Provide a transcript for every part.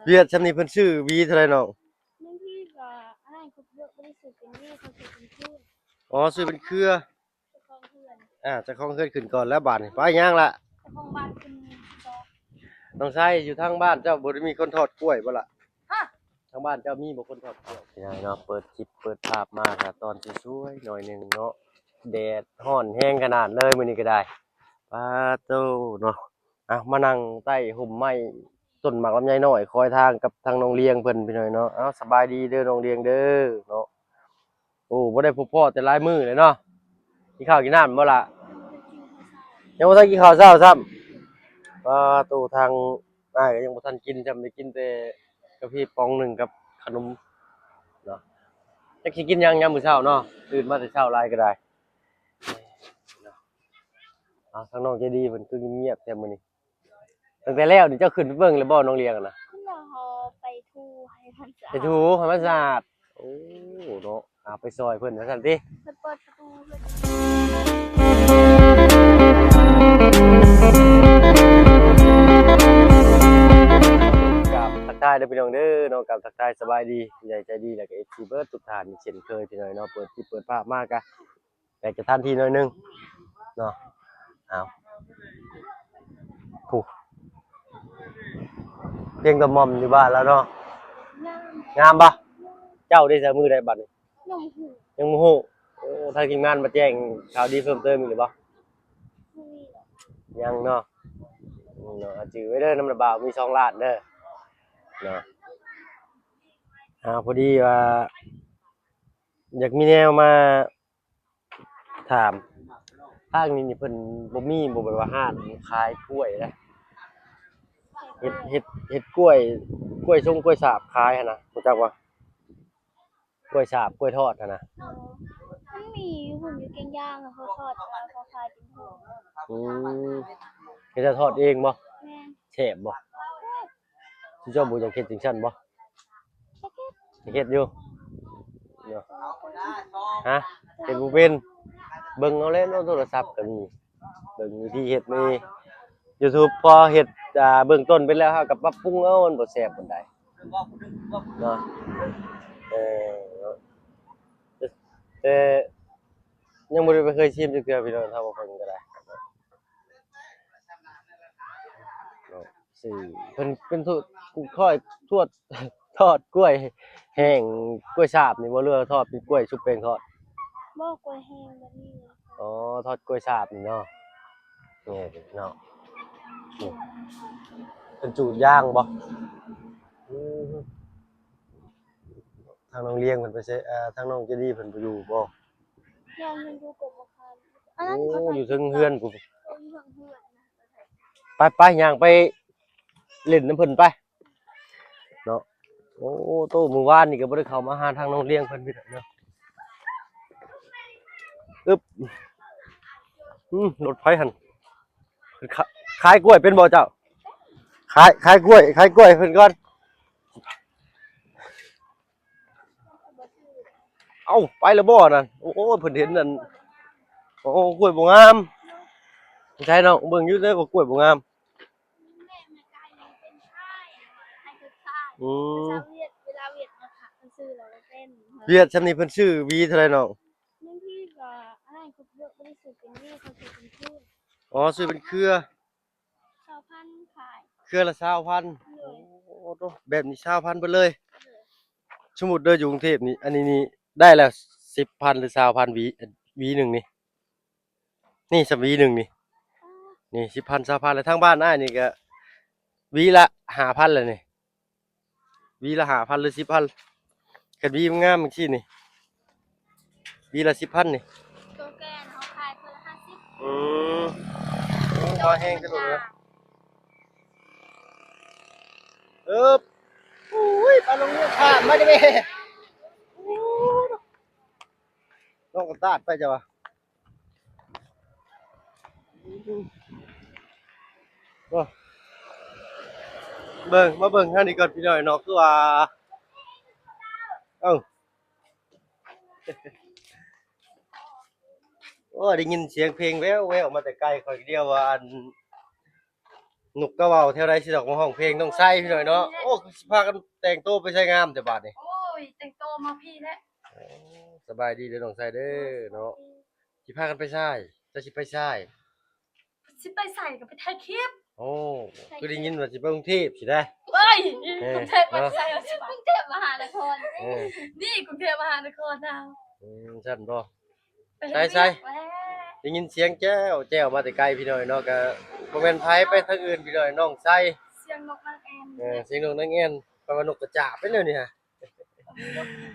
ວຽດຊ່ຳນີ້ເພິ່ນຊື້ຫວີເທົ່າໃດນ້ອງ? ບາງທີກໍອັນນັ້ນ ເຂົາບໍ່ໄດ້ຊື້ເປັນຫວີ ເຂົາຊື້ເປັນຄືນ. ອໍ ຊື້ເປັນເຄືອ. ເຈົ້າຂອງເຮືອນ ອ່າ ເຈົ້າຂອງເຮືອນຂຶ້ນກ່ອນແລ້ວບາດນີ້. ໄປຍ່າງລະ ເຈົ້າຂອງບ້ານຂຶ້ນກ່ອນ. ນ້ອງຊາຍ ຢູ່ທາງບ້ານເຈົ້າບໍ່ໄດ້ມີຄົນທອດກ້ວຍບໍ່ລະ? ຮະ? ທາງບ້ານເຈົ້າມີບໍ່ຄົນທອດກ້ວຍ? ພີ່ນ້ອງເນາະ ເປີດຄລິບເປີດພາບມາກະຕອນສວຍໆ ໜ້ອຍໜຶ່ງເນາະ. ແດດຮ້ອນແຮງຂະໜາດເລີຍມື້ນີ້ກະໄດ້. ປາໂຕເນາະ. ອ່ະ ມານັ່ງໃຕ້ຮົ່ມໄມ້ຕົ້ນໝາກລຳໄຍນ້ອຍ ຄອຍທາງກັບທາງນ້ອງລຽງເພິ່ນ ພີ່ນ້ອງເນາະ. ເອົ້າ ສະບາຍດີເດີນ້ອງລຽງເດີເນາະ. ໂອ້ ບໍ່ໄດ້ພົບພໍ້ແຕ່ຫຼາຍມື້ເລີຍເນາະ. ກິນເຂົ້າກິນນ້ຳບໍ່ລະ? ຍັງບໍ່ທັນກິນເຂົ້າເຊົ້າຊ້ຳ. ປາໂຕ ທາງອ້າຍກະຍັງບໍ່ທັນກິນຊ້ຳ ໄດ້ກິນແຕ່ກາເຟປ໋ອງໜຶ່ງກັບຂະໜົມເນາະ. ຈັກຊິກິນຫຍັງຍາມມື້ເຊົ້າເນາະ ຕື່ນມາແຕ່ເຊົ້າຫຼາຍກະໄດ້. ເອົາ ທາງນ້ອງໃຈດີເພິ່ນຄືງຽບແທ້ມື້ນີ້. ຕັ້ງແຕ່ແລ້ວນີ້ເຈົ້າຂຶ້ນໄປເບິ່ງແລ້ວບໍ່ນ້ອງລຽງນະ? ຂຶ້ນແລ້ວ ເຮົາໄປຖູໃຫ້ມັນສະອາດ ໄປຖູໃຫ້ມັນສະອາດ. ໂອ້ ເນາະ ເອົາໄປຊ່ອຍເພິ່ນວ່າຊັ້ນຕິ ເພິ່ນເປີດປະຕູເພິ່ນ. ກາບທັກທາຍເດີພີ່ນ້ອງເດີເນາະ ກາບທັກທາຍສະບາຍດີຜູ້ໃຫຍ່ໃຈດີ ແລ້ວກະເອັຟຊີເບິດທຸກທ່ານເຊັ່ນເຄີຍພີ່ນ້ອງເນາະ. ເປີດຄລິບເປີດພາບມາກະ ແປກສະຖານທີ່ໜ້ອຍໜຶ່ງເນາະ. ເອົາ ຜູ້ ພຽງຕາມ່ອມຢູ່ບ້ານແລ້ວເນາະ. ງາມ ງາມບໍ່? ເຈົ້າເດ ໃສ່ມື້ໃດບັດນີ້? ຍັງບໍ່ຮູ້ ຍັງບໍ່ຮູ້. ໂອ້ ທາງທີມງານມາແຈ້ງຂ່າວດີເພີ່ມເຕີມອີກຫຼືບໍ່? ບໍ່ມີແລ້ວ ຍັງເນາະ. ອືມ ເນາະ ຈື່ໄວ້ເດີ ນຳລະບ່າວມີສອງລ້ານເດີເນາະ. ອ່າ ພໍດີວ່າຢາກມີແນວມາ ຖາມ ທາງນີ້ນີ້ເພິ່ນບໍ່ມີບໍ່ ແບບວ່າຮ້ານຂາຍກ້ວຍນະ? ເຮັດ ເຮັດ ເຮັດກ້ວຍ ກ້ວຍຊົງກ້ວຍສາບຂາຍຫັ້ນນະ ຮູ້ຈັກບໍ່? ກ້ວຍສາບ ກ້ວຍທອດຫັ້ນນະ. ອໍ ມັນມີຢູ່ພຸ້ນ ຢູ່ແກ້ງຢາງ ເຂົາທອດ ເຂົາຂາຍເປັນຖົງ. ອືມ ເຂົາເຈົ້າທອດເອງບໍ່? ແມ່ນ. ແຊບບໍ່? ແຊບ. ເຈົ້າບໍ່ຢາກເຮັດຈັ່ງຊັ້ນບໍ່? ເຮັດຢູ່ເນາະ. ຮະ? ເຮັດບໍ່ເປັນ. ເບິ່ງເອົາແຫຼະເນາະ ໂທລະສັບກະມີ ເບິ່ງວິທີເຮັດໃນຢູທູບ. ພໍເຮັດ ອ່າ ເບື້ອງຕົ້ນເປັນແລ້ວ ເຮົາກະປັບປຸງເອົາ ມັນບໍ່ແຊບປານໃດເນາະ. ເອີ ແຕ່ ແຕ່ຍັງບໍ່ໄດ້ໄປເຄີຍຊີມຈັກເທື່ອພີ່ນ້ອງ ຖ້າບໍ່ເບິ່ງກະໄດ້. ເນາະ ຊື່ເພິ່ນເປັນທອດ ທອດ ທອດກ້ວຍແຫ້ງ ກ້ວຍສາບນີ້ບໍ່ ຫຼືວ່າທອດເປັນກ້ວຍຊຸບແປ້ງທອດ? ບໍ່ ກ້ວຍແຫ້ງແບບນີ້ເລີຍ. ອໍ ທອດກ້ວຍສາບນີ້ເນາະ. ນີ້ເນາະ ນີ້ເປັນຈູດຢາງບໍ່? ອືມ ທາງນ້ອງລຽງເພິ່ນໄປໃສ? ເອີ ທາງນ້ອງໃຈດີເພິ່ນບໍ່ຢູ່ບໍ່? ຍັງ ຍັງຢູ່ກົກມະຂາມ. ໂອ້ ຢູ່ເທິງເຮືອນພຸ້ນ. ເອີ ຢູ່ເທິງເຮືອນ. ໄປໆ ຍ່າງໄປຫຼິ້ນນຳເພິ່ນໄປເນາະ. ໂອ້ ໂຕ ມື້ວານນີ້ກະບໍ່ໄດ້ເຂົ້າມາຫາທາງນ້ອງລຽງເພິ່ນເນາະ. ອຶບ ອືມ ລົດໃຜຫັ້ນ? ຂາ- ຂາຍກ້ວຍເປັນບໍ່ເຈົ້າ? ຂາຍ ຂາຍກ້ວຍ ຂາຍກ້ວຍເພິ່ນກ່ອນ. ເອົ້າ ໄປແລ້ວບໍ່ນັ້ນ? ໂອ້ ເພິ່ນເຫັນອັນ ໂອ້ ກ້ວຍບໍ່ງາມ. ໃຊ່ນ້ອງ ເບິ່ງຢູ່ເດີວ່າກ້ວຍບໍ່ງາມ. ອືມ ວຽດຊ່ຳນີ້ເພິ່ນຊື້ຫວີເທົ່າໃດນ້ອງ? ບາງທີກໍອັນນັ້ນ ເຂົາບໍ່ໄດ້ຊື້ເປັນຫວີ ເຂົາຊື້ເປັນຄືນ. ອໍ ຊື້ເປັນເຄືອ ຊາວພັນຂາຍ ເຄືອລະຊາວພັນ. ໂດຍ. ໂອ້ໂຕ ແບບນີ້ຊາວພັນເບິດເລີຍ. ໂດຍ. ສົມມຸດເດີ ຢູ່ກຸງເທບນີ້ ອັນນີ້ນີ້ໄດ້ແລ້ວສິບພັນ ຫຼື ຊາວພັນ ຫວີ ຫວີໜຶ່ງນີ້. ນີ້ສຳຫວີໜຶ່ງນີ້ ນີ້ສິບພັນ ຊາວພັນ ແລ້ວທາງບ້ານອ້າຍນີ້ກະຫວີລະຫ້າພັນແລ້ວນີ້. ຫວີລະຫ້າພັນ ຫຼື ສິບພັນ ຄັນຫວີມັນງາມຈັ່ງຊີ້ນີ້ ຫວີລະສິບພັນນີ້. ໂຕແກ່ເຮົາຂາຍຄົນລະຫ້າສິບ. ອືມ ໂອ້ ມາແຮງກະໂດດເລີຍ. ເອີບ ໂອ້ຍ ປາລົງເຮືອຂ້າມມາເດ້ແມ່. ໂອ້ ນ້ອງກະຕາດໄປເຈົ້າວ່າ. ໂອ້ ເບິ່ງ ມາເບິ່ງທາງນີ້ກ່ອນພີ່ນ້ອງເນາະ ຄືວ່າ ເອົ້າ ໂອ້ ໄດ້ຍິນສຽງເພງແວ່ວໆ ມາແຕ່ໄກ ຂ້ອຍກະດຽວວ່າອັນ ນົກກະເວົ້າແຖວໃດຊິດອກ ມາຮ້ອງເພງນ້ອງໄຊພີ່ນ້ອງເນາະ. ໂອ້ ຄືຊິພາກັນແຕ່ງໂຕໄປໃສງາມແຕ່ບາດນີ້. ໂອ້ຍ ແຕ່ງໂຕມາພີ້ແຫຼະ. ໂອ້ ສະບາຍດີເດີນ້ອງໄຊເດີເນາະ. ຊິພາກັນໄປໃສ? ເຈົ້າຊິໄປໃສ? ຊິໄປໃສກໍໄປຖ່າຍຄລິບ. ໂອ້ ຄືໄດ້ຍິນວ່າຊິໄປກຸງເທບຊິໄດ໋. ເອີຍ ເອີ ກຸງເທບ ເນາະ ໄປໃສ? ກຸງເທບມະຫານະຄອນ. ເອີ ນີ້ກຸງເທບມະຫານະຄອນນະ. ອືມ ຊັ້ນບໍ່? ໄປເຮັດວຽກແຫຼະ. ໄສໆ ໄດ້ຍິນສຽງແຈ້ວໆມາແຕ່ໄກພີ່ນ້ອງເນາະ. ກໍບໍ່ແມ່ນໃຜໄປທາງອື່ນພີ່ນ້ອງ ນ້ອງໄຊ. ສຽງນົກນາງແອ່ນ. ເອີ ສຽງນົກນາງແອ່ນ ແປວ່ານົກກະຈາບເປັນແນວນີ້ຫະ.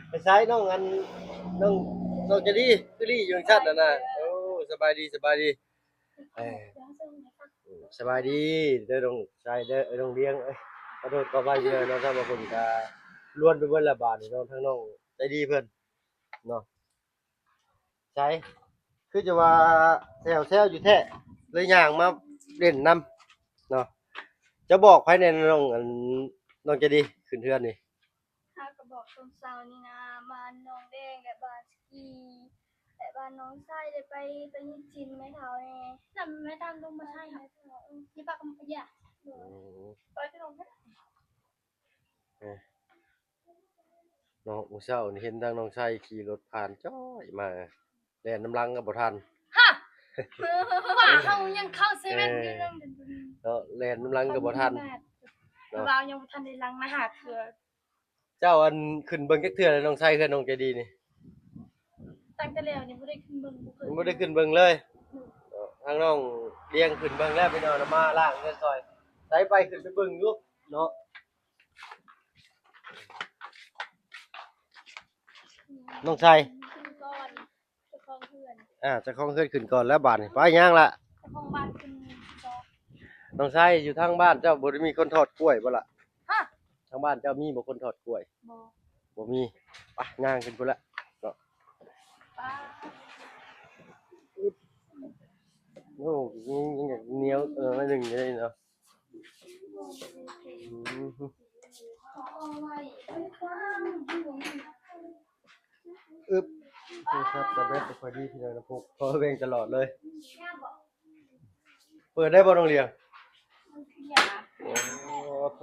ໄປໃສນ້ອງ ອັນ ນ້ອງ ນ້ອງໃຈດີ ຄືລີ້ຢູ່ຊັ້ນນະນະ. ໂອ້ ສະບາຍດີ ສະບາຍດີ. ເອີ ສະບາຍດີເດີນ້ອງໄຊເດີ ເອີ ນ້ອງລຽງ. ເອີຍ ຂໍໂທດຂໍອະໄພເດີເນາະ ຖ້າວ່າເພິ່ນກະລວນໄປເບິດລະບາດນີ້ເນາະ ທາງນ້ອງໃຈດີເພິ່ນເນາະ. ໃສ ຄືຈະວ່າແຊວໆຢູ່ແທ້ ເລີຍຍ່າງມາຫຼິ້ນນຳເນາະ. ຈະບອກໃຜແດ່ນ້ອງ ອັນ ນ້ອງໃຈດີ ຂຶ້ນເຮືອນນີ້? ເຮົາກໍບອກຊ່ວງເຊົ້ານີ້ນະ ບ້ານນ້ອງແດງ ແລະ ບ້ານສະກີ ແລະ ບ້ານນ້ອງໄຊ ໄດ້ໄປ ໄປຍິດສິນແມ່ເຖົ້າແດ່. ນຳແມ່ຕາມລົງມາໃຊ້ເຮົາ ແມ່ເຖົ້າ ເອີ ຢ່າປາກກັບຂະຫຍະ. ອືມ ໄປເຖົ້າແມ່. ເອີ ເນາະ ມື້ເຊົ້ານີ້ເຫັນທາງນ້ອງໄຊຂີ່ລົດຜ່ານຈ້ອຍມາ ແລ່ນນຳຫຼັງກໍບໍ່ທັນ. ຮະ ວ່າເຮົາຍັງເຂົ້າເຊເວັ່ນຢູ່. ເອີ ເນາະ ແລ່ນນຳຫຼັງກໍບໍ່ທັນເນາະ. ວ່າຍັງບໍ່ທັນໄດ້ຫຼັງນະຫາເທື່ອ. ເຈົ້າ ອັນ ຂຶ້ນເບິ່ງຈັກເທື່ອແລ້ວນ້ອງໄຊ ເຮືອນນ້ອງໃຈດີນີ້? ຕັ້ງແຕ່ແລ້ວນີ້ບໍ່ໄດ້ຂຶ້ນເບິ່ງ ບໍ່ເຄີຍ ບໍ່ໄດ້ຂຶ້ນເບິ່ງເລີຍ. ອືມ ເນາະ ທາງນ້ອງລຽງຂຶ້ນເບິ່ງແລ້ວ ພີ່ນ້ອງ ມາລ້າງເຮືອນຊ່ອຍ. ໃສ ໄປຂຶ້ນໄປເບິ່ງຢູ່ເນາະ. ນ້ອງໄຊ ຂຶ້ນກ່ອນ ເຈົ້າຂອງເຮືອນ. ອ່າ ເຈົ້າຂອງເຮືອນຂຶ້ນກ່ອນແລ້ວບາດນີ້ ໄປຍ່າງລະ. ເຈົ້າຂອງບ້ານຂຶ້ນກ່ອນ. ນ້ອງໄຊ ຢູ່ທາງບ້ານເຈົ້າບໍ່ໄດ້ມີຄົນທອດກ້ວຍບໍ່ລະ? ຮະ ທາງບ້ານເຈົ້າມີບໍ່ຄົນທອດກ້ວຍ? ບໍ່ ບໍ່ມີ. ໄປຍ່າງຂຶ້ນພຸ້ນລະເນາະ. ໄປ. ໂອ້ ຍັງ ຍັງຢາກໜຽວ ເອີ ໜ້ອຍໜຶ່ງຢູ່ເດເນາະ. ອືມ ອຶບ ໂທລະສັບກະແບັດບໍ່ຄ່ອຍດີ ພີ່ນ້ອງນະ ພວກ power bank ຕະຫຼອດເລີຍ. ເປີດໄດ້ບໍ່ນ້ອງລຽງ? ໂອ້ໂຫ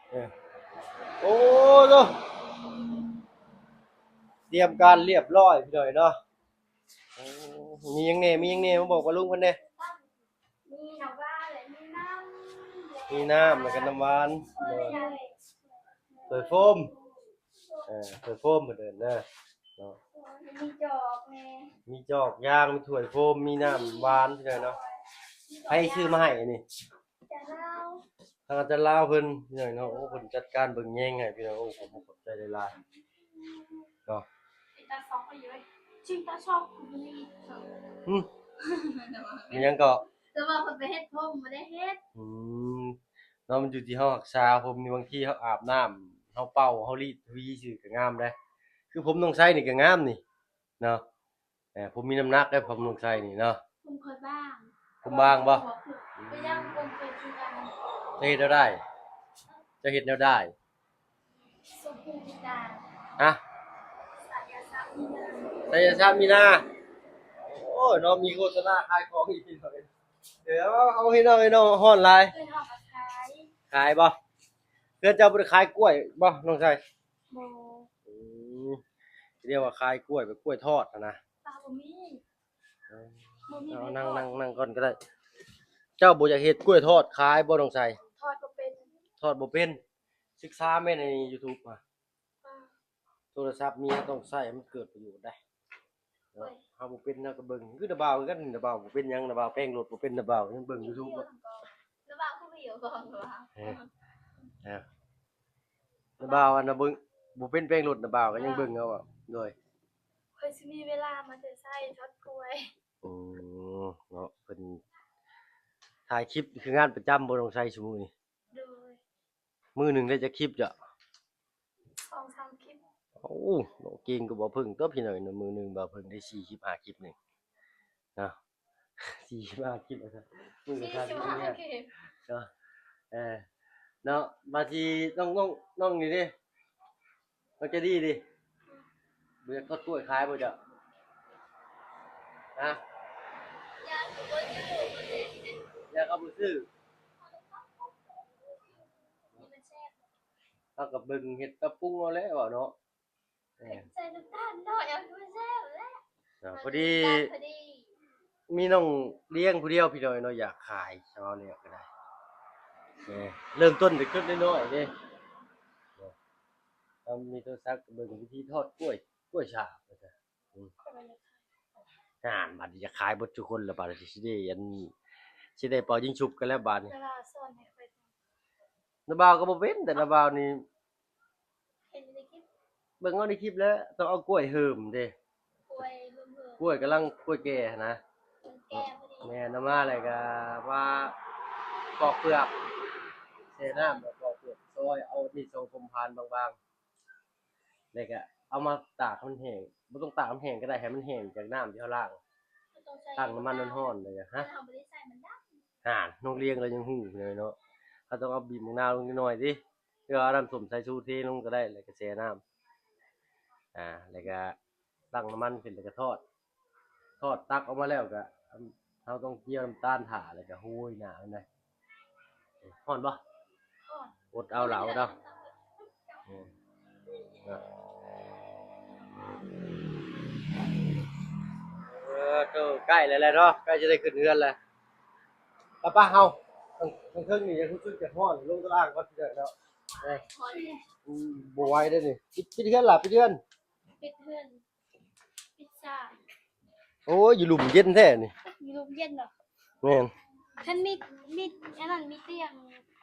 ເອີ ໂອ້ໂຫ ຕຽມການລຽບລ້ອຍ ພີ່ນ້ອງເນາະ. ໂອ້ ມີຫຍັງແດ່ ມີຫຍັງແດ່ ມາບອກປ້າລຸງເພິ່ນແດ່. ມີນ້ຳຫວານ ແລະ ມີນ້ຳ ມີນ້ຳ ແລ້ວກໍນ້ຳຫວານ. ໂດຍ ຖ້ວຍໂຟມ ເອີ ຖ້ວຍໂຟມເພິ່ນເອີ້ນນະເນາະ. ມີຈອກແດ່ ມີຈອກຢາງ ມີຖ້ວຍໂຟມ ມີນ້ຳຫວານ ພີ່ນ້ອງເນາະ. ໃຜຊື້ມາໃຫ້ອັນນີ້? ຈາກລາວ ທາງອາຈານລາວເພິ່ນ ພີ່ນ້ອງເນາະ. ໂອ້ ເພິ່ນຈັດການເບິ່ງແຍງໃຫ້ ພີ່ນ້ອງ. ໂອ້ ຂອບຄຸນຂອບໃຈຫຼາຍໆເນາະ. ຫຶ ມີຫຍັງເກາະ? ແຕ່ວ່າເພິ່ນໄປເຮັດຜົມ ບໍ່ໄດ້ເຮັດ. ອືມ ເນາະ ມັນຢູ່ທີ່ເຮົາຮັກສາຜົມນີ້. ບາງທີເຮົາອາບນ້ຳ ເຮົາເປົ່າ ເຮົາລີດທະວີຊື່ກໍງາມເດ້. ຄືຜົມນ້ອງໄຊນີ້ກໍງາມນີ້ເນາະ. ເອີ ຜົມມີນ້ຳໜັກເດ້ ຜົມນ້ອງໄຊນີ້ເນາະ. ຜົມຂ້ອຍບາງ ຜົມບາງບໍ່? ອືມ ເຈົ້າເຮັດແນວໃດ? ເຈົ້າເຮັດແນວໃດ? ຊົມພູພິການ ຮະ? ໄຊຍະສາດມີນາ ໄຊຍະສາດມີນາ. ໂອ້ຍເນາະ ມີໂຄສະນາຂາຍຂອງອີກ. ເອີ ເອົາ ເອົາ ພີ່ນ້ອງ ເອີຍ ເນາະ ຮ້ອນຫຼາຍ. ເອີຍ ເຮົາກໍຂາຍ ຂາຍບໍ່? ເຮືອນເຈົ້າບໍ່ໄດ້ຂາຍກ້ວຍບໍ່ນ້ອງໄຊ? ບໍ່. ອືມ ເອີ້ນວ່າຂາຍກ້ວຍ ແບບກ້ວຍທອດຫັ້ນນະ. ປາບໍ່ມີ ເອີ ບໍ່ມີ ເອົາ ແມ່ນ ນັ່ງ ທອດ ນັ່ງ ນັ່ງກ່ອນກໍໄດ້. ເຈົ້າບໍ່ຢາກເຮັດກ້ວຍທອດຂາຍບໍ່ນ້ອງໄຊ? ທອດບໍ່ເປັນ ທອດບໍ່ເປັນ. ສຶກສາແມ່ໃນຢູທູບຫະ. ໂທລະສັບມີ ເຮົາຕ້ອງໃຊ້ໃຫ້ມັນເກີດປະໂຫຍດໄດ໋. ໂດຍ ເຮົາບໍ່ເປັນ ເຮົາກໍເບິ່ງ. ຄືນ້າບ່າວຄືກັນ ນ້າບ່າວບໍ່ເປັນຫຍັງ ນ້າບ່າວແປງລົດບໍ່ເປັນ ນ້າບ່າວຍັງເບິ່ງຢູທູບເນາະ. ນ້າບ່າວຄືບໍ່ຢູ່ກ່ອນ ນ້າບ່າວ ເອີ ນ້າບ່າວອັນນະເບິ່ງ ບໍ່ເປັນແປງລົດ ນ້າບ່າວກໍຍັງເບິ່ງເອົາ. ໂດຍ ຂ້ອຍຊິມີເວລາມາແຕ່ໃສທອດກ້ວຍ. ອືມ ເນາະ ເພິ່ນຖ່າຍຄລິບຄືງານປະຈຳບໍ່ ນ້ອງໄຊ ຊຸມື້ນີ້? ໂດຍ ມື້ໜຶ່ງໄດ້ຈັກຄລິບເຈົ້າ? ສອງສາມຄລິບ. ໂອ້ ເກັ່ງກວ່າບ່າວເພິ່ງຕົວະ ພີ່ນ້ອງເນາະ. ມື້ໜຶ່ງບ່າວເພິ່ງໄດ້ສີ່ຄລິບຫ້າຄລິບນີ້ເນາະ. ສີ່ຄລິບຫ້າຄລິບວ່າຊັ້ນ ມື້ລະສາມຄລິບເນາະ. ເອີ ເນາະ ບາດນີ້ນ້ອງ ນ້ອງ ນ້ອງນີ້ເດ້ ນ້ອງໃຈດີເດ້ ບໍ່ຢາກທອດກ້ວຍຂາຍບໍ່ເຈົ້າ? ຮະ? ຢ້ານເຂົາບໍ່ຊື້ ຢ້ານເຂົາບໍ່ຊື້. ເຮົາກໍເບິ່ງເຮັດປັບປຸງເອົາແຫຼະເວົ້າເນາະ. ເອີ ໃສ່ນ້ຳຕານໜ້ອຍ ເອົາຄືແຊບແຫຼະ. ເອີ ພໍດີ ນ້ຳຕານພໍດີ. ມີນ້ອງລ້ຽງຜູ້ດຽວພີ່ນ້ອງເນາະ ຢາກຂາຍ ເອົາແນວກໍໄດ້. ເອີ ເລີ່ມຕົ້ນແຕ່ຈຸດນ້ອຍໆເດ້. ເອີ ເຮົາມີໂທລະສັບ ກໍເບິ່ງວິທີທອດກ້ວຍ ກ້ວຍສາບວ່າຊັ້ນ. ອືມ ຫັ້ນ ບາດນີ້ຢາກຂາຍເບິດທຸກຄົນລະ ບາດນີ້ຊິໄດ້ ອັນ ຊິໄດ້ເປົ່າຍິງຊຸບກັນແລ້ວບາດນີ້. ແຕ່ວ່າສອນໃຫ້ຂ້ອຍ ນ້າບ່າວກໍບໍ່ເປັນ ແຕ່ນ້າບ່າວນີ້ ເຫັນຢູ່ໃນຄລິບ ເບິ່ງເອົາໃນຄລິບແຫຼະ ຕ້ອງເອົາກ້ວຍເຫີມເດ້. ກ້ວຍເຫີມໆ ກ້ວຍກຳລັງ ກ້ວຍແກ່ຫັ້ນນະ ແກ່ພໍດີ. ແມ່ນ ເອົາມາແລ້ວກໍມາປອກເປືອກ ແຊ່ນ້ຳ ແລ້ວປອກເປືອກ ຊອຍເອົາມີດຊອງຄົມຜ່ານບາງໆ ແລ້ວກະເອົາມາຕາກໃຫ້ມັນແຫ້ງ ບໍ່ຕ້ອງຕາກໃຫ້ມັນແຫ້ງກໍໄດ້ ໃຫ້ມັນແຫ້ງຈາກນ້ຳທີ່ເຮົາລ້າງ ຕັ້ງນ້ຳມັນຮ້ອນໆ ແລ້ວກະ ຮະ ຫັ້ນ ນ້ອງລ້ຽງລາວຍັງຮູ້ເລີຍເນາະ. ເຮົາຕ້ອງເອົາບີບໝາກນາວລົງຈັກໜ້ອຍຕິ ແລ້ວເອົານ້ຳສົ້ມສາຍຊູເທລົງກໍໄດ້ ແລ້ວກະແຊ່ນ້ຳ ອາ ແລ້ວກະ ຕັ້ງນ້ຳມັນຂຶ້ນແລ້ວກໍທອດ ທອດຕັກອອກມາແລ້ວກໍ ເຮົາຕ້ອງກ່ຽວນ້ຳຕານຖ້າ ແລ້ວກໍໂຮຍໜ້າມັນໄດ້. ຮ້ອນບໍ່? ຮ້ອນ ອົດເອົາລະ ອົດເອົາ. ເອີ ເອີ ໂຕ ໃກ້ແລ້ວແຫຼະເນາະ ໃກ້ຈະໄດ້ຂຶ້ນເຮືອນແລ້ວ. ປະ ປະ ເຮົາ ທາງ ທາງເທິງນີ້ຍັງຮູ້ສຶກຈະຮ້ອນ ລົງຕາລ່າງກ່ອນເດີເນາະ. ເອີ ບໍ່ໄຫວເດ້ນີ້. ປິດ ປິດເຮືອນລະ ປິດເຮືອນ ປິດເຮືອນ ປິດຊາ. ໂອ້ຍ ຢູ່ລຸ່ມເຢັນແທ້ນີ້ ຢູ່ລຸ່ມເຢັນເນາະ. ແມ່ນ ຄັນມີ ມີອັນນັ້ນ ມີຕຽງ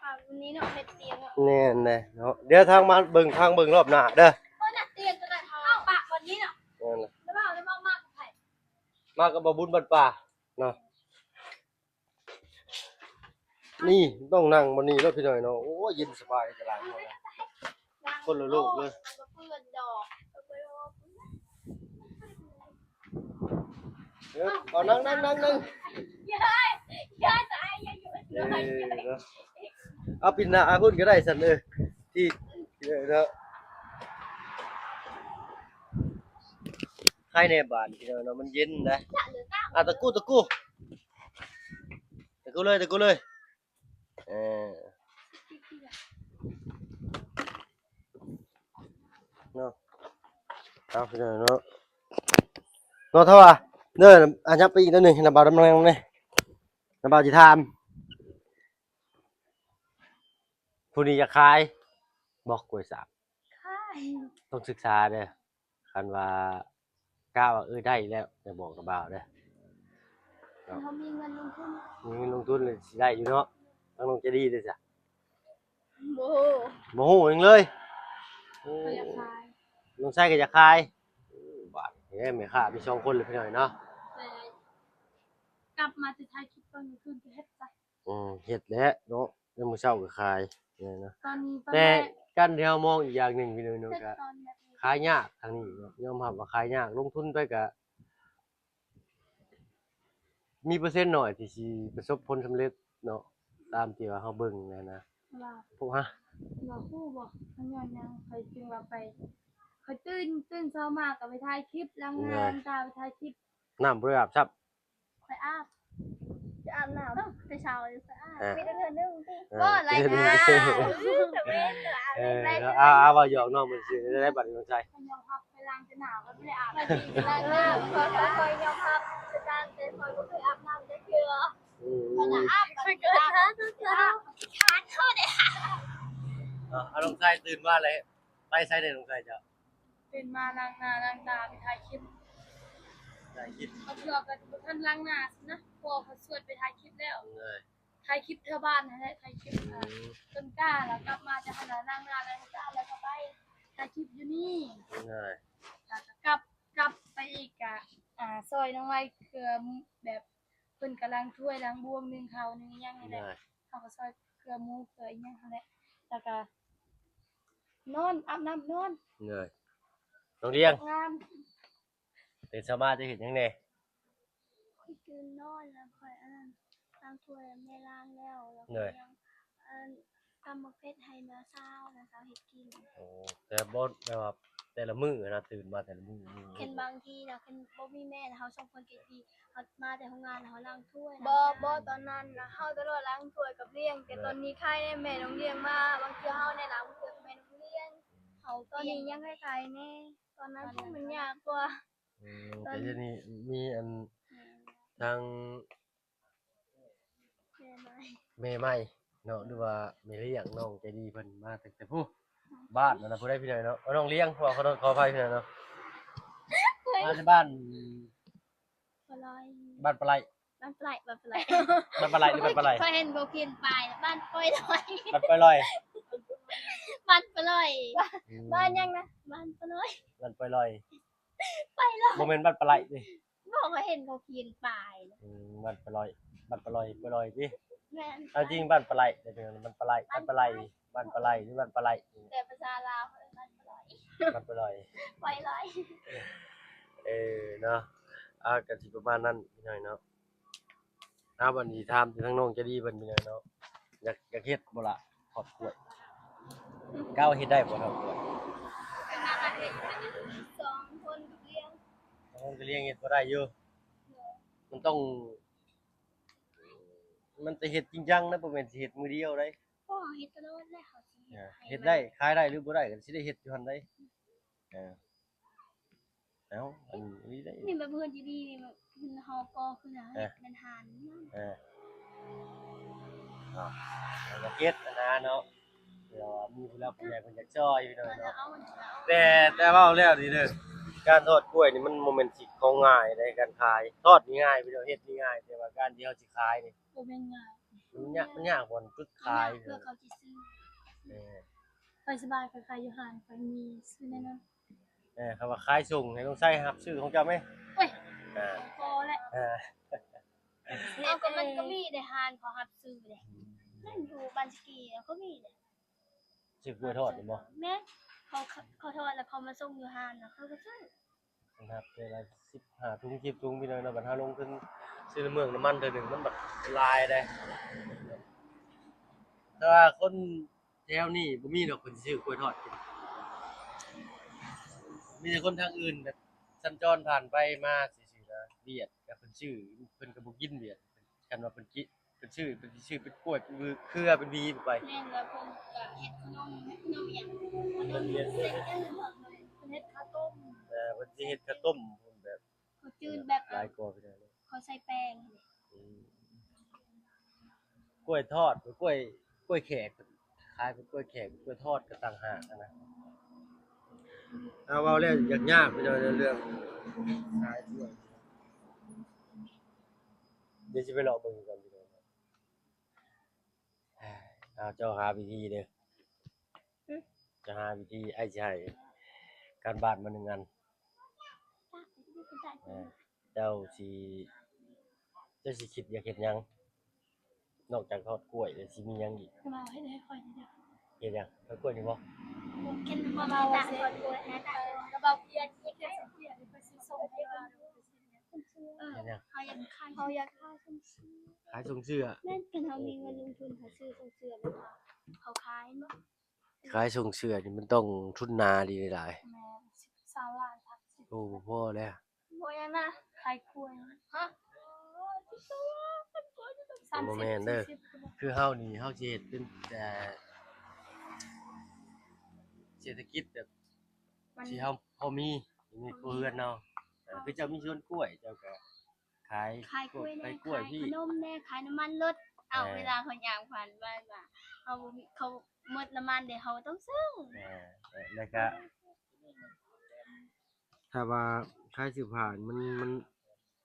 ອ່າ ນີ້ເນາະ ເຮັດຕຽງເນາະ. ແມ່ນແຫຼະເນາະ ດຽວທາງມາເບິ່ງ ທາງເບິ່ງລອບໜ້າເດີ. ໂອ້ຍ ໜ້າຕຽງກໍໄດ້ ເອົາປະບາດນີ້ເນາະ. ແມ່ນແຫຼະ ແລ້ວເອົາ ແລ້ວເອົາມາກັບໃຜ? ມາກັບບ່າວບຸນບ້ານປ່າເນາະ. ນີ້ຕ້ອງນັ່ງບ່ອນນີ້ແລ້ວພີ່ນ້ອງເນາະ. ໂອ້ຍ ເຢັນສະບາຍຕະຫຼາດ ຄົນລະໂລກເລີຍ. ເອີ ເອົານັ່ງ ນັ່ງ ນັ່ງ ນັ່ງ. ເອີ ເນາະ ເອົາປິ່ນໜ້າຫາພຸ້ນກໍໄດ້ຊັ້ນ. ເອີ ທີ່ ເອີ ເນາະ. ໃຄແດ່ບາດນີ້ເນາະ ມັນເຢັນໄດ໋. ອ່າ ຕະກູ້ ຕະກູ້ ຕະກູ້ເລີຍ ຕະກູ້ເລີຍ. ເອີ ເນາະ ເອົາເນາະ ເນາະ ຖ້າວ່າ ເດີ ອັນ ຍັບໄປອີກໜ້ອຍໜຶ່ງ ນຳບ່າວດຳລັງນີ້ ນຳບ່າວຊິຖາມ ຜູ້ນີ້ຢາກຂາຍບໍ່ ກ້ວຍສາບ? ຂາຍ ຕ້ອງສຶກສາເດີ. ຄັນວ່າກະວ່າ ເອີ ໄດ້ແລ້ວ ຈະບອກນຳບ່າວເດີ. ເຮົາມີເງິນລົງທຶນ ມີເງິນລົງທຶນແລ້ວຊິໄດ້ຢູ່ເນາະ. ທາງນ້ອງໃຈດີເດ້ຊະ? ບໍ່ ບໍ່ຮູ້ຫຍັງເລີຍ. ໂອ້ ຂ້ອຍຢາກຂາຍ ນ້ອງຊາຍກໍຢາກຂາຍ. ບາດນີ້ແມ່ຄ້າມີສອງຄົນເລີຍພີ່ນ້ອງເນາະ. ແຕ່ກັບມາແຕ່ຖ່າຍຄລິບຕອນກາງຄືນກໍເຮັດຊະ. ອືມ ເຮັດແຫຼະເນາະ ຍາມມື້ເຊົ້າກໍຂາຍ ແມ່ນນະ. ຕອນນີ້ ຕອນແລກ ແຕ່ການທີ່ເຮົາມອງອີກຢ່າງໜຶ່ງ ພີ່ນ້ອງເນາະ ກໍຂາຍຍາກທາງນີ້ເນາະ ຍອມຮັບວ່າຂາຍຍາກ. ລົງທຶນໄປກໍມີເປີເຊັນໜ້ອຍທີ່ຊິປະສົບຜົນສຳເລັດເນາະ ຕາມທີ່ວ່າເຮົາເບິ່ງຫັ້ນນະ. ວ່າ ພວກ ຮະ ວ່າຮູ້ບໍ່ ມັນຍ້ອນຫຍັງຂ້ອຍຈຶ່ງວ່າໄປ ຂ້ອຍຕື່ນ ຕື່ນເຊົ້າມາກໍໄປຖ່າຍຄລິບ ລ້າງໜ້າ ແມ່ນ ລ້າງຕາ ໄປຖ່າຍຄລິບ ນ້ຳບໍ່ໄດ້ອາບຊ້ຳ. ຂ້ອຍອາບ ຈະອາບນ້ຳແຕ່ເຊົ້າຢູ່ ຂ້ອຍອາບ ເອີ ມີແຕ່ເທື່ອໜຶ່ງຕິ. ເອີ ບໍ່ ຫຼາຍເທື່ອ ເອີ ເອີ ເອີ ອາ ອາ ເວົ້າຢອກນ້ອງເພິ່ນຊື່ ໄດ້ບາດນີ້ນ້ອງຊາຍ. ຂ້ອຍຍອມຮັບ ຂ້ອຍລ້າງແຕ່ໜ້າ ຂ້ອຍບໍ່ໄດ້ອາບນ້ຳ ລ້າງໜ້າ ຂ້ອຍ ຂ້ອຍຍອມຮັບ ແຕ່ຕ່າງແຕ່ຂ້ອຍບໍ່ເຄີຍອາບນ້ຳຈັກເທື່ອ. ອືມ ຂ້ອຍອາບ ຂ້ອຍກໍອາບ ອາບ ອາບ ເອົາ ນ້ອງຊາຍຕື່ນມາແລ້ວ ໄປໃສແດ່ນ້ອງຊາຍເຈົ້າ? ຕື່ນມາລ້າງໜ້າລ້າງຕາ ໄປຖ່າຍຄລິບ ຖ່າຍຄລິບ ບາງເທື່ອກໍບໍ່ທັນລ້າງໜ້າຊັ້ນນະ ພໍ່ເຂົາຊວນໄປຖ່າຍຄລິບແລ້ວ. ເອີ ຖ່າຍຄລິບແຖວບ້ານຫັ້ນແຫຼະ ຖ່າຍຄລິບ ອືມ ອ່າ ຕົ້ນກ້າ ແລ້ວກັບມາຈາກຫັ້ນລະ ລ້າງໜ້າລ້າງຕາ ແລ້ວກໍໄປຖ່າຍຄລິບຢູ່ນີ້. ເອີ ແລ້ວກໍກັບ ກັບໄປອີກກະ ອ່າ ຊ່ອຍນ້ອງໄວ້ເຄື່ອງແບບ ເພິ່ນກະລ້າງຖ້ວຍລ້າງບ່ວງ ໜຶ້ງເຂົ້າໜຶ້ງຫຍັງນີ້ແຫຼະ. ເຮົາກໍຊ່ອຍເກືອໝູເກືອອີ່ຫຍັງຫັ້ນແຫຼະ ແລ້ວກະນອນ ອາບນ້ຳນອນ. ໂດຍ ນ້ອງລ້ຽງ ງາມ ຕື່ນເຊົ້າມາຈະເຮັດຫຍັງແດ່? ຂ້ອຍຕື່ນນອນແລ້ວຂ້ອຍ ອັນນັ້ນ ລ້າງຖ້ວຍແມ່ລ້າງແລ້ວ ແລ້ວກໍຍັງ ອັນ ຕຳໝາກເຜັດໃຫ້ນ້າສາວ ນ້າສາວເຮັດກິນ. ໂອ້ ແຕ່ບໍ່ ແບບວ່າແຕ່ລະມື້ນະ ຕື່ນມາແຕ່ລະມື້ ເຫັນບາງທີນະ ຄັນບໍ່ມີແມ່ນະ ເຮົາສອງຄົນກໍຊິ ເຮົາມາແຕ່ໂຮງງານ ເຮົາລ້າງຖ້ວຍ ບໍ່ ບໍ່ ຕອນນັ້ນນະ ເຮົາຕະຫຼອດລ້າງຖ້ວຍກັບລ້ຽງ ແຕ່ຕອນນີ້ໄຄແນ່ ແມ່ນ້ອງລ້ຽງມາ ບາງເທື່ອເຮົາແນ່ລ້າງຖ້ວຍກັບແມ່ນ້ອງລ້ຽງ. ນີ້ຍັງຂາຍໆແດ່ ຕອນນັ້ນມັນຍາກກວ່າ. ອືມ ແຕ່ດຽວນີ້ມີອັນ ແມ່ນ ທາງ ແມ່ໃໝ່ ແມ່ໃໝ່ເນາະ ຫຼືວ່າແມ່ລ້ຽງ ນ້ອງໃຈດີເພິ່ນມາຕັ້ງແຕ່ພຸ້ນ ບ້ານນັ້ນນະ ຜູ້ໃດພີ່ນ້ອງເນາະ ເອົາ ນ້ອງລ້ຽງ ຂໍ ຂໍ ຂໍອະໄພພີ່ນ້ອງເນາະ ມາຈາກບ້ານ ປະໄລ ບ້ານປະໄລ ບ້ານປະໄລ ບ້ານປະໄລ ບ້ານປະໄລ ຫຼືບ້ານປະໄລ ຂ້ອຍເຫັນບໍ່ເຫັນປ້າຍ ບ້ານປອຍລອຍ ບ້ານປອຍລອຍ ບ້ານປະໄລ ອືມ ບ້ານຫຍັງນະ ບ້ານປະລອຍ ບ້ານປອຍລອຍ ໄປລອຍ ບໍ່ແມ່ນບ້ານປະໄລຕິ? ບໍ່ ຂ້ອຍເຫັນເຂົາຂຽນປ້າຍນະ ອືມ ບ້ານປະລອຍ ບ້ານປະລອຍ ປະລອຍຕິ? ແມ່ນ ເອົາຈິງ ບ້ານປະໄລ ເດີ ມັນປະໄລ ບ້ານປະໄລ ບ້ານປະໄລ ຫຼືບ້ານປະໄລ ແຕ່ພາສາລາວເອີ້ນບ້ານປະລອຍ ບ້ານປະລອຍ ປອຍລອຍ ເອີ ເນາະ ອ່າ ກະຊິປະມານນັ້ນພີ່ນ້ອງເນາະ. ອ່າ ບັດນີ້ຖາມທາງນ້ອງໃຈດີເພິ່ນພີ່ນ້ອງເນາະ ຢາກ ຢາກເຮັດບໍ່ລະ ທອດກ້ວຍ ກ້າວເຮັດໄດ້ບໍ່ທອດກ້ວຍ? ສອງຄົນກະລ້ຽງ ສອງຄົນກະລ້ຽງເຮັດບໍ່ໄດ້ຢູ່ ມັນຕ້ອງ ມັນຈະເຮັດຈິງຈັງນະ ບໍ່ແມ່ນຊິເຮັດມື້ດຽວໃດ໋ ເຮັດຕະຫຼອດແຫຼະ ເຮົາຊິເຮັດໄດ້ ຂາຍໄດ້ຫຼືບໍ່ໄດ້ກະຊິໄດ້ເຮັດຢູ່ຫັ້ນໃດ໋ ເອີ ເອົ້າ ອັນນີ້ໄດ້ ນີ້ແບບເຮືອນຈີດີນີ້ ແບບເຮົາກໍ່ຂຶ້ນ ເຮັດເປັນຮ້ານ ເອີ ເຮັດຫັ້ນນະເນາະ ເພື່ອວ່າມີຜູ້ຫຼັກຜູ້ໃຫຍ່ເພິ່ນຢາກຊ່ອຍພີ່ນ້ອງເນາະ ແຕ່ ແຕ່ເວົ້າແລ້ວນີ້ເດີ ການທອດກ້ວຍນີ້ມັນບໍ່ແມ່ນຊິຂອງງ່າຍໃດ໋ ການຂາຍ ທອດນີ້ງ່າຍພີ່ນ້ອງ ເຮັດນີ້ງ່າຍ ແຕ່ວ່າການທີ່ເຮົາຊິຂາຍນີ້ ບໍ່ແມ່ນງ່າຍ ມັນຍາກ ມັນຍາກບ່ອນຈຸດຂາຍ ເພື່ອເຂົາຊິຊື້ ເອີ ຂ້ອຍສະບາຍ ຂ້ອຍຂາຍຢູ່ຮ້ານ ຂ້ອຍມີຊື້ແນ່ນອນ ເອີ ຄຳວ່າຂາຍສົ່ງໃຫ້ນ້ອງໄຊຮັບຊື້ຂອງເຈົ້າແມ ໂອ້ຍ ເອີ ພໍແຫຼະ ເອີ ເອົາ ກະມັນກະມີເດ ຮ້ານເຂົາຮັບຊື້ເດ ນັ້ນຢູ່ບ້ານສະກີເຂົາມີເດ ຊື້ກ້ວຍທອດນີ້ບໍ່? ແມ່ນ ເຂົາ ເຂົາທອດແລ້ວເຂົາມາສົ່ງຢູ່ຮ້ານ ແລ້ວເຂົາກະຊື້ ມັນຮັບເທື່ອລະສິບຫ້າທຸງ ສິບທຸງພີ່ນ້ອງເນາະ ບັດເຮົາລົງທຶນຊື້ນ້ຳເມືອງນ້ຳມັນເທື່ອໜຶ່ງ ມັນບັດຫຼາຍເດ້ ແຕ່ວ່າຄົນແຖວນີ້ບໍ່ມີດອກເພິ່ນຊິຊື້ກ້ວຍທອດກິນ ມີແຕ່ຄົນທາງອື່ນແບບສັນຈອນຜ່ານໄປມາຊື່ໆນະ ຫວຽດກະເພິ່ນຊື້ ເພິ່ນກະບໍ່ກິນຫວຽດ ຄັນວ່າເພິ່ນກິ ເພິ່ນຊື້ ເພິ່ນຊິຊື້ເປັນກ້ວຍ ເປັນເຄືອ ເປັນຫວີໄປ ແມ່ນ ແລ້ວເພິ່ນກະເຮັດຂະໜົມ ເຮັດຂະໜົມຫຍັງ ຂະໜົມເຊັນ ເພິ່ນເຮັດເຂົ້າຕົ້ມ ເອີ ເພິ່ນຊິເຮັດເຂົ້າຕົ້ມແບບ ເຂົ້າຈືນແບບ ຫຼາຍກວ່າ ເຂົາໃສ່ແປ້ງ ອືມ ກ້ວຍທອດ ກ້ວຍ ກ້ວຍແຂກ ຂາຍເປັນກ້ວຍແຂກ ກ້ວຍທອດກະຕ່າງຫາກຫັ້ນນະ ເອົາ ເວົ້າແລ້ວຢາກຍາກພີ່ນ້ອງ ເລື່ອງຂາຍກ້ວຍ ດຽວຊິໄປເລາະເບິ່ງກ່ອນພີ່ນ້ອງ ເອົາ ເຈົ້າຫາວິທີເດີ ຫຶ ຈະຫາວິທີ ອ້າຍຊິໃຫ້ການບ້ານມາໜຶ່ງອັນ ເອີ ເຈົ້າຊິ ເຈົ້າຊິຄິດຢາກເຮັດຫຍັງ ນອກຈາກທອດກ້ວຍແລ້ວຊິມີຫຍັງອີກ? ເຮັດຫຍັງ? ທອດກ້ວຍນີ້ບໍ່? ເຫັນບໍ່? ເວົ້າວ່າຊິ ທອດກ້ວຍ ກະເວົ້າ ເຮັດ ເຮັດ ເຮັດ ເຮັດ ເຮັດ ເຮັດ ເອີ ເຮົາຢາກຂາຍ ເຮົາຢາກຂາຍສົ່ງເສື້ອ ຂາຍສົ່ງເສື້ອ ແມ່ນ ຄັນເຮົາມີເງິນລົງທຶນ ເຮົາຊື້ສົ່ງເສື້ອ ແລ້ວເຮົາຂາຍເນາະ ຂາຍສົ່ງເສື້ອນີ້ມັນຕ້ອງທຶນໜາດີຫຼາຍ ແມ່ນ ສິບ ຊາວລ້ານ ສາມສິບ ໂອ້ ບໍ່ພໍແລ້ວ ບໍ່ຫຍັງນະ ຂາຍກ້ວຍ ຮະ ບໍ່ແມ່ນເດີ ຄືເຮົານີ້ ເຮົາຊິເຮັດເປັນແຕ່ເສດຖະກິດແບບ ທີ່ເຮົາພໍມີ ມີຄົວເຮືອນເຮົາ ເອີ ຄືເຈົ້າມີສວນກ້ວຍ ເຈົ້າກະຂາຍ ຂາຍກ້ວຍແດ່ ຂາຍກ້ວຍ ຂາຍຂະໜົມແດ່ ຂາຍນ້ຳມັນລົດ ເອົາ ເອີ ເວລາເຂົາຍ່າງຜ່ານມາວ່າ ເຮົາບໍ່ມີ ເຂົາໝົດນ້ຳມັນເດ ເຮົາຕ້ອງຊື້ ເອີ ແລ້ວກະ ຖ້າວ່າຂາຍເສື້ອຜ້າມັນ ມັນ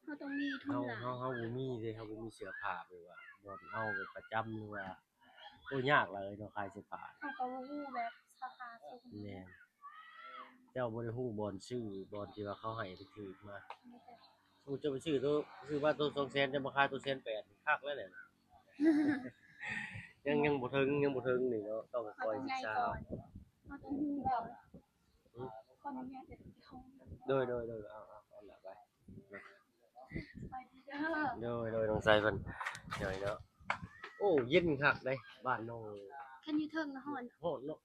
ເຮົາຕ້ອງມີທຶນ ເຮົາ ຫຼາຍ ເຮົາ ເຮົາບໍ່ມີເດ ເຮົາບໍ່ມີເສື້ອຜ້າແບບວ່າ ບ່ອນເຮົາໄປປະຈຳ ຫຼືວ່າ ໂອ້ ຍາກຫຼາຍເນາະ ຂາຍເສື້ອຜ້າ ເຮົາກະບໍ່ຮູ້ແບບສາຂາ ແມ່ນ ເຈົ້າບໍ່ໄດ້ຮູ້ບ່ອນຊື້ ບ່ອນທີ່ວ່າເຂົາໃຫ້ຖືກໆມາ ສົມມຸດເຈົ້າໄປຊື້ໂຕ ຊື້ມາໂຕສອງແສນ ເຈົ້າມາຂາຍໂຕແສນແປດ ຄັກແລ້ວແຫຼະ ຍັງ ຍັງບໍ່ເຖິງ ຍັງບໍ່ເຖິງນີ້ເນາະ ຕ້ອງຄ່ອຍສຶກສາ ເຮົາຕ້ອງຮູ້ກ່ອນ ໂດຍ ໂດຍ ໂດຍ ເອົາ ເອົາ ເອົາລະໄປ ໂດຍ ໂດຍ ນ້ອງໄຊເພິ່ນ ໂດຍເນາະ ໂອ້ ເຢັນຄັກເດ້ ບ້ານນ້ອງ ຄັນຢູ່ເທິງນະຮ້ອນ ຮ້ອນເນາະ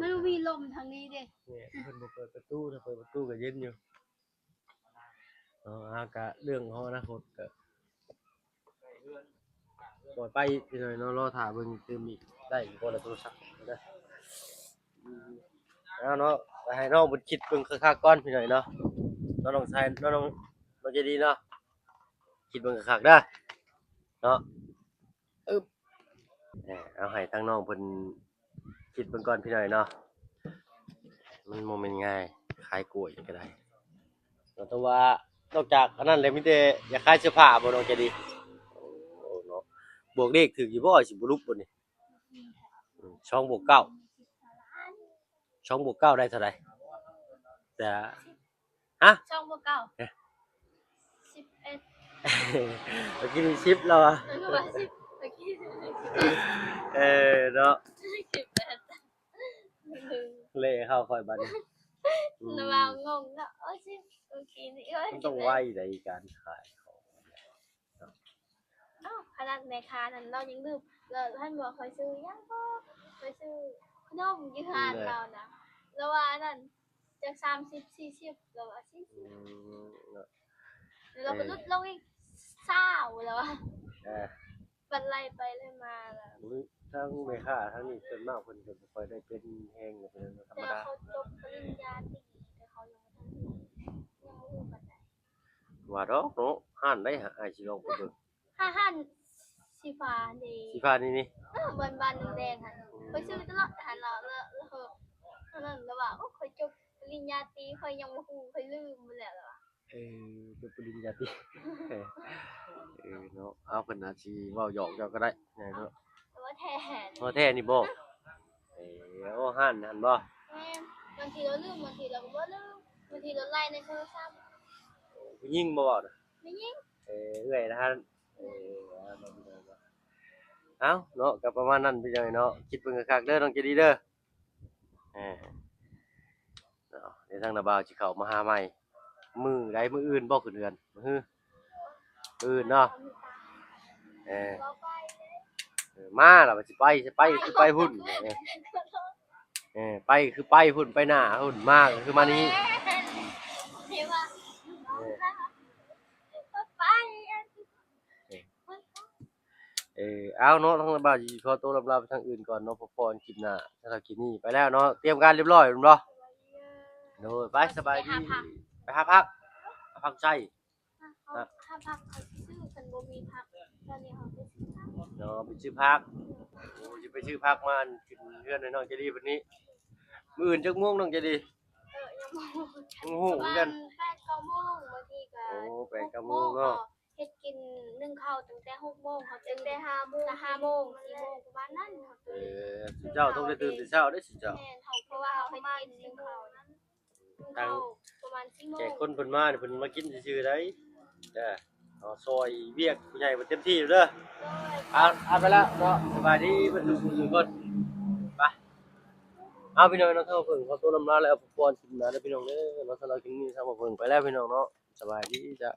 ມັນບໍ່ມີລົມທາງນີ້ເດ້ ນີ້ເພິ່ນບໍ່ເປີດປະຕູ ຖ້າເປີດປະຕູກະເຢັນຢູ່ ເນາະ ອ່າ ກະເລື່ອງຂອງອະນາຄົດກະ ປ່ອຍໄປອີກໜ້ອຍເນາະ ລໍຖ້າເບິ່ງຕື່ມອີກ ໄດ້ບໍ່ລະໂທລະສັບເດີ ເອົາເນາະ ໂຄ ໃຫ້ນ້ອງເພິ່ນຄິດເບິ່ງຄັກໆກ່ອນພີ່ນ້ອງເນາະ ນ້ອງຊາຍ ນ້ອງ ນ້ອງໃຈດີເນາະ ຄິດເບິ່ງຄັກໆເດີເນາະ. ອຶບ ເອີ ເອົາໃຫ້ທາງນ້ອງເພິ່ນຄິດເບິ່ງກ່ອນພີ່ນ້ອງເນາະ ມັນບໍ່ແມ່ນງ່າຍ ຂາຍກ້ວຍນີ້ກໍໄດ້ ແຕ່ວ່ານອກຈາກອັນນັ້ນແລ້ວ ມີແຕ່ຢາກຂາຍເສື້ອຜ້າບໍ່ ນ້ອງໃຈດີ? ໂອ້ເນາະ ບວກເລກຖືກຢູ່ບໍ່ ຊິບໍ່ຫຼຸບບໍ່ນີ້? ອືມ ສອງບວກເກົ້າ ສອງບວກເກົ້າໄດ້ເທົ່າໃດ? ຈະ ຮະ? ສອງບວກເກົ້າ ເອີ ສິບເອັດ ເມື່ອກີ້ນີ້ສິບແລ້ວຫວາ? ເອີ ວ່າສິບ ເມື່ອກີ້ ເອີເນາະ ສິບແປດ ເລະເຂົ້າຂ້ອຍບາດນີ້ ອືມ ລະວ່າງົງເນາະ ໂອ້ຍ ສິບ ເມື່ອກີ້ນີ້ ໂອ້ຍ ມັນຕ້ອງໄວໃດ ການຂາຍຂອງ. ເອົ້າ ຂະໜາດແມ່ຄ້ານັ້ນລາວຍັງລືມ ລະ ເຫັນບໍ່ ຂ້ອຍຊື້ຫຍັງກໍ ຂ້ອຍຊື້ຂະໜົມຢູ່ຮ້ານລາວນະ ລາວວ່າອັນນັ້ນ ຈາກສາມສິບ ສີ່ສິບ ລາວວ່າສີ່ສິບ ອືມ ເນາະ ແລ້ວລາວກໍຫຼຸດລົງອີກຊາວ ລາວວ່າ ເອີ ບັດໄລ່ໄປໄລ່ມາລະ ທາງແມ່ຄ້າທາງນີ້ສ່ວນມາກເພິ່ນກໍບໍ່ຄ່ອຍໄດ້ເປັນແຮງ ເປັນທຳມະດາ ແຕ່ວ່າເຂົາຈົບປະລິນຍາຕີ ແຕ່ເຂົາຍັງບໍ່ທັນ ຍັງບໍ່ຮູ້ປານໃດ. ວ່າດອກເນາະ ຮ້ານໃດຫາ ອ້າຍຊິລອງໄປເບິ່ງ ຮ້ານ ຮ້ານສີຟ້າເດ ສີຟ້ານີ້ນີ້ ເອີ ບ້ານ ບ້ານແດງໆຫັ້ນ ຂ້ອຍຊື້ຕະຫຼອດຫັ້ນເນາະ ແລ້ວ ແລ້ວ ແລ້ວລາວວ່າ ໂອ້ ຂ້ອຍຈົບປະລິນຍາຕີ ຂ້ອຍຍັງບໍ່ຮູ້ ຂ້ອຍລືມໝົດແລ້ວ ລາວວ່າ ເອີ ຈົບປະລິນຍາຕີ ເອີເນາະ ເອົາ ເພິ່ນອາດຊິເວົ້າຫຍອກເຈົ້າກໍໄດ້ເນາະ ແຕ່ວ່າແທ້ ເວົ້າແທ້ນີ້ບໍ່? ເອີ ໂອ້ ຮ້ານຫັ້ນບໍ່? ແມ່ນ ບາງທີລາວລືມ ບາງທີລາວກໍບໍ່ລືມ ບາງທີລາວໄລ່ໃນໂທລະສັບ ຜູ້ຍິງບໍ່ເວົ້ານະ? ແມ່ຍິງ ເອີ ເອື້ອຍນະ ເອີ ເອົາເນາະ ກໍປະມານນັ້ນພີ່ນ້ອງເນາະ ຄິດເບິ່ງຄັກໆເດີ ນ້ອງໃຈດີເດີ ເອີ ເນາະ ດຽວທາງນ້າບ່າວຊິເຂົ້າມາຫາໃໝ່ ມື້ໃດ ມື້ອື່ນບໍ່ຂຶ້ນເຮືອນ ມື້ ມື້ອື່ນເນາະ ເອີ ເອີ ມາລະວ່າຊິໄປ ຊິໄປ ຄືໄປພຸ້ນ ເອີ ເອີ ໄປຄືໄປພຸ້ນ ໄປໜ້າພຸ້ນ ມາຄືມານີ້ ເອີ ເອີ ເອົາເນາະ ທາງບ່າວຊິຂໍໂຕລຳລາໄປທາງອື່ນກ່ອນເນາະ ພໍ້ກັນຄລິບໜ້າ ສຳລັບຄລິບນີ້ໄປແລ້ວເນາະ ຕຽມການຮຽບຮ້ອຍແມ່ນບໍ່? ໂດຍ ໄປ ສະບາຍດີ ໄປຫາພັກ ໄປຫາພັກ ຫາພັກໃຊ້ ຫາ ຫາ ຫາພັກ ເຮົາຊິຊື້ ຄັນບໍ່ມີພັກ ຕອນນີ້ເຮົາໄປຊື້ຜັກ ເນາະ ໄປຊື້ຜັກ ໂອ້ ຊິໄປຊື້ຜັກມາອັນກິນເຮືອນໃຫ້ນ້ອງໃຈດີເພິ່ນນີ້ ມື້ອື່ນຈັກໂມງນ້ອງໃຈດີ? ເອີ ຍັງບໍ່ຮູ້ ຍັງບໍ່ຮູ້ຄືກັນ ປະມານແປດເກົ້າໂມງ ບາງທີກໍ ໂອ້ ແປດເກົ້າໂມງເນາະ ເຮັດກິນ ໜຶ້ງເຂົ້າຕັ້ງແຕ່ຫົກໂມງ ເຮົາຕື່ນ ຕັ້ງແຕ່ຫ້າໂມງ ຫ້າໂມງ ສີ່ໂມງ ປະມານນັ້ນ ເຮົາຕື່ນ ເອີ ຊຸມເຈົ້າຕ້ອງໄດ້ຕື່ນແຕ່ເຊົ້າເດ້ ຊຸມເຈົ້າ ແມ່ນ ເຮົາ ເພາະວ່າເຮົາເຮັດກິນ ໜຶ້ງເຂົ້າ ໜຶ້ງເຂົ້າປະມານສີ່ໂມງ ແຂກຄົນເພິ່ນມານີ້ ເພິ່ນມາກິນຊື່ໆໃດ ເອີ ເຮົາຊ່ອຍວຽກຜູ້ໃຫຍ່ເພິ່ນເຕັມທີ່ເດີ ໂດຍ ອ່ານ ອ່ານໄປແລ້ວເນາະ ສະບາຍດີເບິດທຸກຜູ້ທຸກຄົນ ໄປ ເອົາ ພີ່ນ້ອງເນາະ ທາງບ່າວເພິ່ງຂໍໂຕລຳລາ ແລ້ວພົບກັນຄລິບໜ້າເດີພີ່ນ້ອງເດີເນາະ ສຳລັບຄລິບນີ້ທາງບ່າວເພິ່ງໄປແລ້ວພີ່ນ້ອງເນາະ ສະບາຍດີຈ້າ.